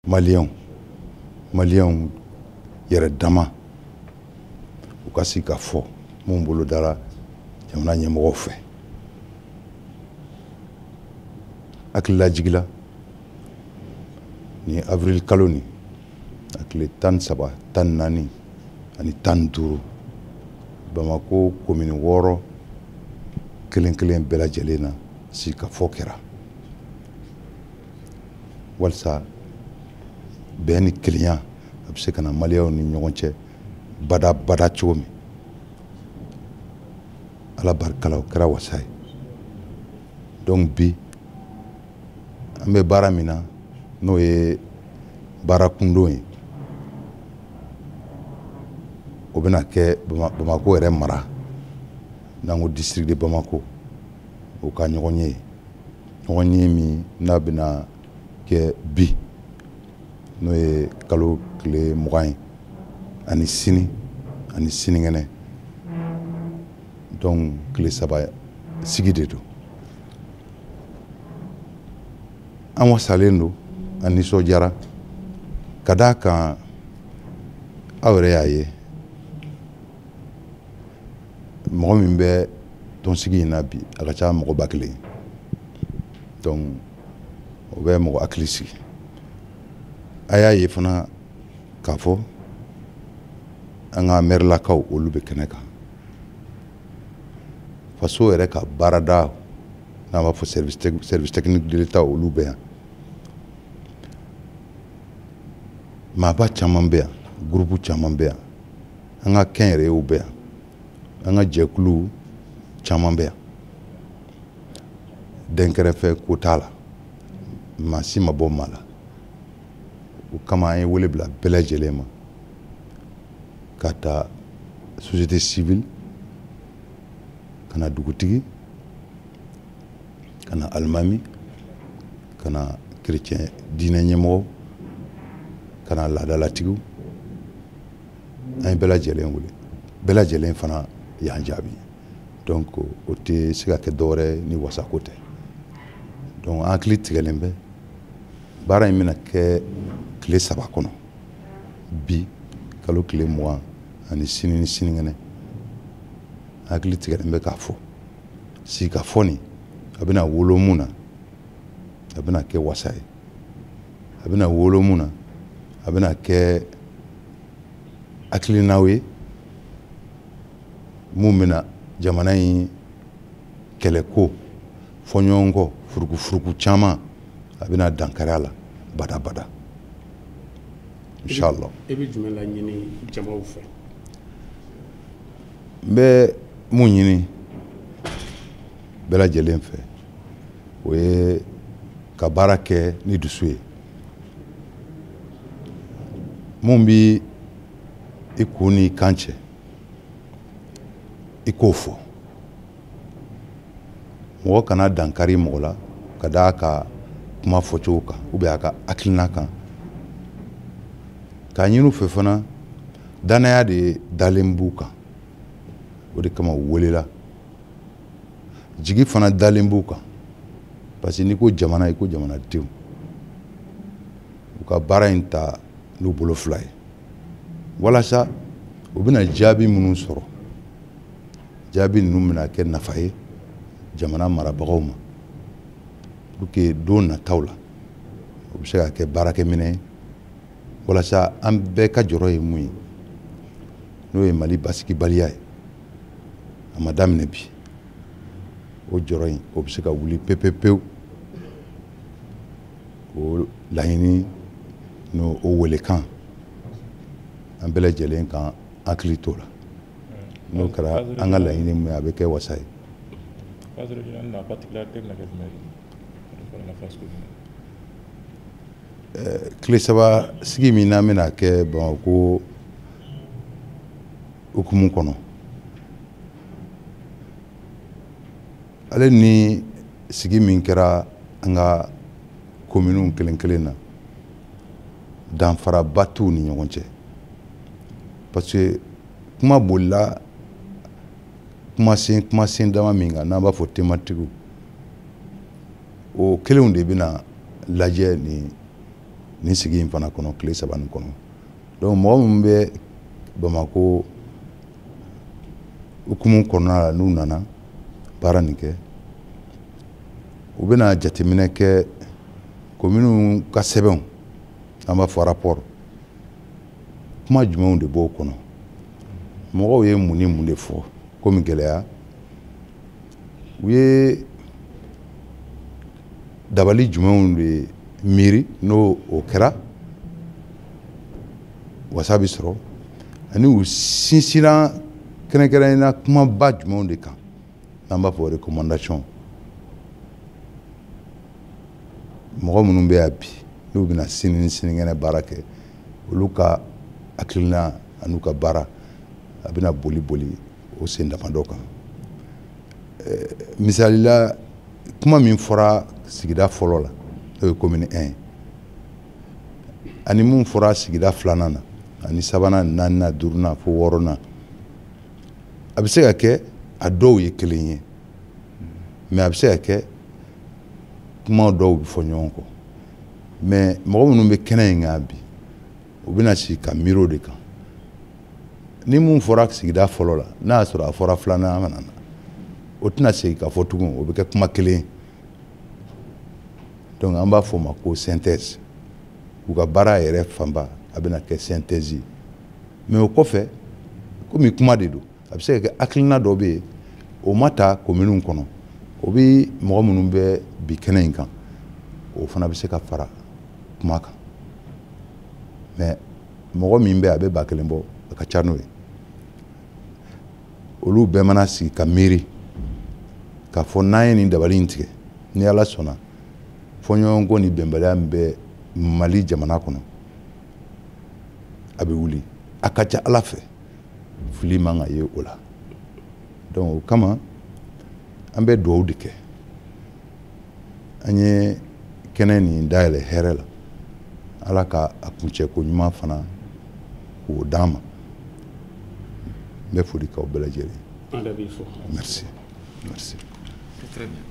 Maliyɛnw yɛrɛ dama u ka sigi ka fɔ mun bolo dara jamana ɲɛmɔgɔw fɛ. Hakililajigila ni avril kalo nin a tile 13, 14 ani 15 Bamako komini 6 kelen kelen bɛɛ lajɛlen na sigikafɔ kɛra walisa bɛn ni kelenya a bɛ se ka na maliyɛnw ni ɲɔgɔn cɛ badabada cogo min. Ala barika la o kɛra wasa ye. Donc bi an bɛ baara min na n'o ye baara kundon ye, o bɛna kɛ Bamako yɛrɛ mara n'an ko district de Bamako, o ka ɲɔgɔn ye, ɲɔgɔn ye min n'a bɛna kɛ bi n'o ye kalo tile 20 ye ani sini ani sinikɛnɛ. Donc tile 3 sigi de don. An wasalen don, an nisɔndiyara ka d'a kan aw yɛrɛ y'a ye mɔgɔ min bɛ tɔnsigi in na bi a ka ca mɔgɔ 1000 ye. Donc o bɛ mɔgɔ hakili sigi. A y'a ye fana k'a fɔ an ka mɛrilakaw olu bɛ kɛnɛ kan. Faso yɛrɛ ka baarada n'an b'a fɔ service technique de l'État olu bɛ yan. Maaba caman bɛ yan, groupe caman bɛ yan, an ka kɛnyɛrɛyew bɛ yan, an ka jɛkulu caman bɛ yan. Dɛnkɛrɛfɛ ko t'a la, maa si ma bɔ maa la. O kama an ye wele bila bɛɛ lajɛlen ma ka taa société civile, ka na dugutigi, ka na alimami, ka na chrétien diinɛ ɲɛmɔgɔ, ka na laadalatigiw. An ye bɛɛ lajɛlen wele, bɛɛ lajɛlen fana y'an jaabi. Donc o tɛ se ka kɛ dɔwɛrɛ ni wasako tɛ. Donc an hakili tigɛlen bɛ. Baara in bɛna kɛ tile 3 kɔnɔ, bi kalo tile 20 ani sini ni sinikɛnɛ. An hakili tigɛlen bɛ k'a fɔ sigikafɔ nin a bɛna wolo mun na, a bɛna kɛ wasa ye, a bɛna wolo mun na, a bɛna kɛ hakilinaw ye mun bɛna jamana in kɛlɛko fɔɲɔgɔnkɔ furukufuruku caman a bɛna dankari a la badabada inshallah. E bɛ jumɛn laɲini jamaw fɛ? N bɛ mun ɲini bɛɛ lajɛlen fɛ, o ye ka baara kɛ ni dusu ye. Mun bi i kun n'i kan cɛ, i k'o fɔ. Mɔgɔ kana dankari mɔgɔ la ka d'a ka kuma fɔcogo kan ou bien a ka hakilina kan. K'a ɲini u fɛ fana, danaya de dalen b'u kan, o de kama u welela. Jigi fana dalen b'u kan, parce que n'i ko jamana, i ko jamanadenw. U ka baara in ta n'u bolo fila ye walasa u bɛna jaabi minnu sɔrɔ, jaabi ninnu bɛna kɛ nafa ye jamana marabagaw ma pour que don nataw la o bɛ se ka kɛ baarakɛminɛ ye walasa an bɛɛ ka jɔrɔ ye mun ye, n'o ye Mali basigibaliya ye. A ma daminɛ bi, o jɔrɔ in o bɛ se ka wuli pewu pewu. O laɲini n'o o welekan an bɛɛ lajɛlen kan hakili t'o la. N'o kɛra an ka laɲini mun ye, a bɛ kɛ wasa ye. Phase régionale la particularité bɛna kɛ jumɛn ye? Tile 3 sigi min n'an bɛna kɛ Bamako hukumu kɔnɔ, ale ni sigi min kɛra an ka kominiw kelen kelen na, danfaraba t'u ni ɲɔgɔn cɛ. Parce que kuma bolila kumasen dama min kan n'an b'a fɔ thématique, o kelenw de bɛna lajɛ nin Nin sigi in fana kɔnɔ, tile 3 nin kɔnɔ, donc mɔgɔ minnu bɛ Bamako hukumu kɔnɔna la, n'u nana baara nin kɛ, u bɛna jateminɛ kɛ kominiw ka sɛbɛnw, an b'a fɔ rapport, kuma jumɛnw de b'o kɔnɔ, mɔgɔw ye mun ni mun de fɔ komi gɛlɛya, u ye dabali jumɛnw de miiri, n'o o kɛra wasa bɛ sɔrɔ, ani u sinsinna kɛrɛnkɛrɛnnenya kumaba jumɛnw de kan, n'an b'a fɔ recommandation. Mɔgɔ minnu bɛ yan bi, n'u bɛna sini ni sinikɛnɛ baara kɛ, olu ka hakilina an'u ka baara a bɛna boli boli o sen damadɔ kan. Misali la, kuma min fɔra sigida fɔlɔ la, n'o ye commune 1 ye, ani mun fɔra sigida filanan na, ani sabanan, naaninan, duurunan fo wɔɔrɔnan, a bɛ se ka kɛ a dɔw ye kelen ye, mais a bɛ se ka kɛ kuma dɔw bɛ fɔ ɲɔgɔn kɔ. Mais mɔgɔ minnu bɛ kɛnɛ in kan bi, u bɛna sigi ka miiri o de kan. Ni mun fɔra sigida fɔlɔ la, n'a y'a sɔrɔ a fɔra filanan fana na, o tɛna segin ka fɔ tugun, o bɛ kɛ kuma kelen ye. Donc an b'a fɔ o ma ko synthèse. U ka baara yɛrɛ fanba a bɛna kɛ synthèse ye. Mais o kɔfɛ, komi kuma de don, a bɛ se ka kɛ hakilina dɔ bɛ yen, o ma ta kominiw kɔnɔ, o bɛ mɔgɔ minnu bɛ bi kɛnɛ in kan, o fana bɛ se ka fara kuma kan. Mais mɔgɔ min bɛ a bɛ 1000 bɔ, a ka ca n'o ye. Olu bɛɛ mana sigi ka miiri k'a fɔ n'an ye nin dabali in tigɛ, ni Ala sɔnna, fɔɲɔgɔnkɔ ni bɛnbaliya min bɛ Mali jamana kɔnɔ, a bɛ wuli. A ka ca Ala fɛ, fili man ka ye o la. Donc o kama an bɛ dugawu de kɛ. An ye kɛnɛ nin dayɛlɛ hɛrɛ la, Ala ka a kuncɛ ko ɲuman fana k'o d'an ma. N bɛ foli k'aw bɛɛ lajɛlen. An de b'i fo. Merci, merci. C'est très bien.